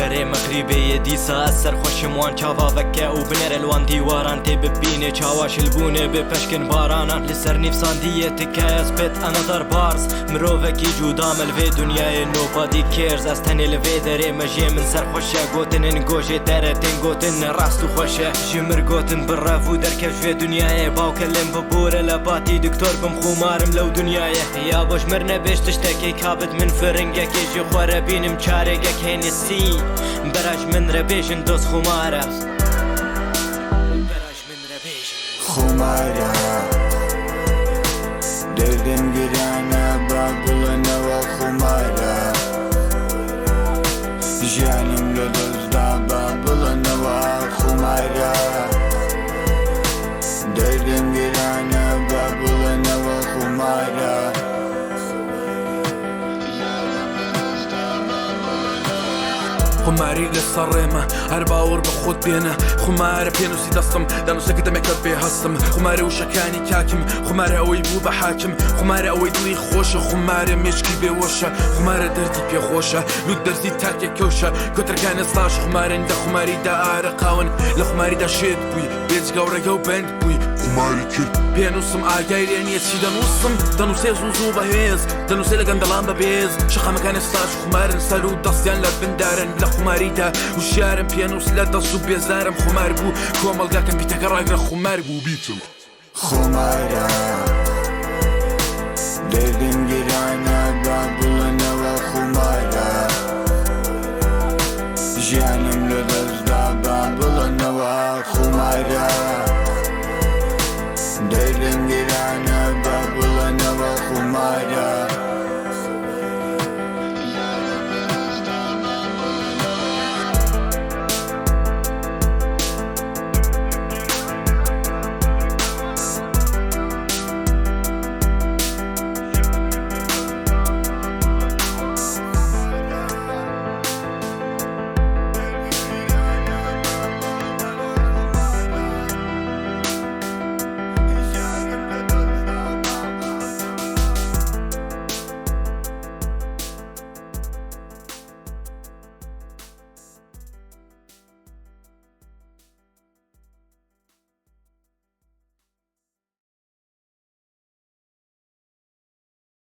Berê mexrîbê yê dîsa ez serxweşim wan çava veke û binêre li wan dîwaran tê bibînê çawa şilbûnê bi peşkin baranan li ser nîvsandiyê tike ez pêt another bars mirovekî cûda me li vê dinyayê nobody cares ez tenê li vê derê me jê min serxweş e gotinên gojê te re tên gotin ne rast û xweş e ji mir gotin bi rev û derkev ji vê dinyayê bawkelên bibore li batî diktor bim xûmarim lew dinyayê ya boş mir nebêj tiştekê ka bid min firingekê ji xwe re bînim çarêgek hênisî bera ji min re bêjin dost xumar e bera ji min re bêjin. Xumar e Derdem giran e با بڵێنەوە خumar e ژیانم لە دەستدا با بڵێنەوە خumar e دەردم گرانە با بڵێنەوە خumar e خوماری لەسەر ڕێمە هەر باوەڕ بە خۆت بێنە خومارە پێنووسی دەستم دەنووسەکە دەمێکە بێ هەستم خومارە وشەکانی کاکم خومارە ئەوەی بوو بە حاکم خومارە ئەوەی دڵی خۆشە خومارە مێشکی بێوەشە خومارە دەردی پێخۆشە لوت دەرزی تاکێک کەوشە کۆترەکان ئێستاش خومارن لە خوماریدا ئارەقاون لە خوماریدا شێت بووی بێجگە و ڕێگە و بەند بووی خوماری کرد. پێنووسم ئاگای لێ نییە چی دەنووسم دەنووسێ زوو زوو بەهێز دەنووسێ لە گەندەڵان بەبێز شەقامەکان ئێستاش خومارن سەر و دەستیان لە بندارن لە خوماریدا وشیارم پێنووس لە دەست و بێزارم خومار بوو کۆمەڵگاکەم پیتەکە ڕاگرە خومار بوو بیتم. خumar e.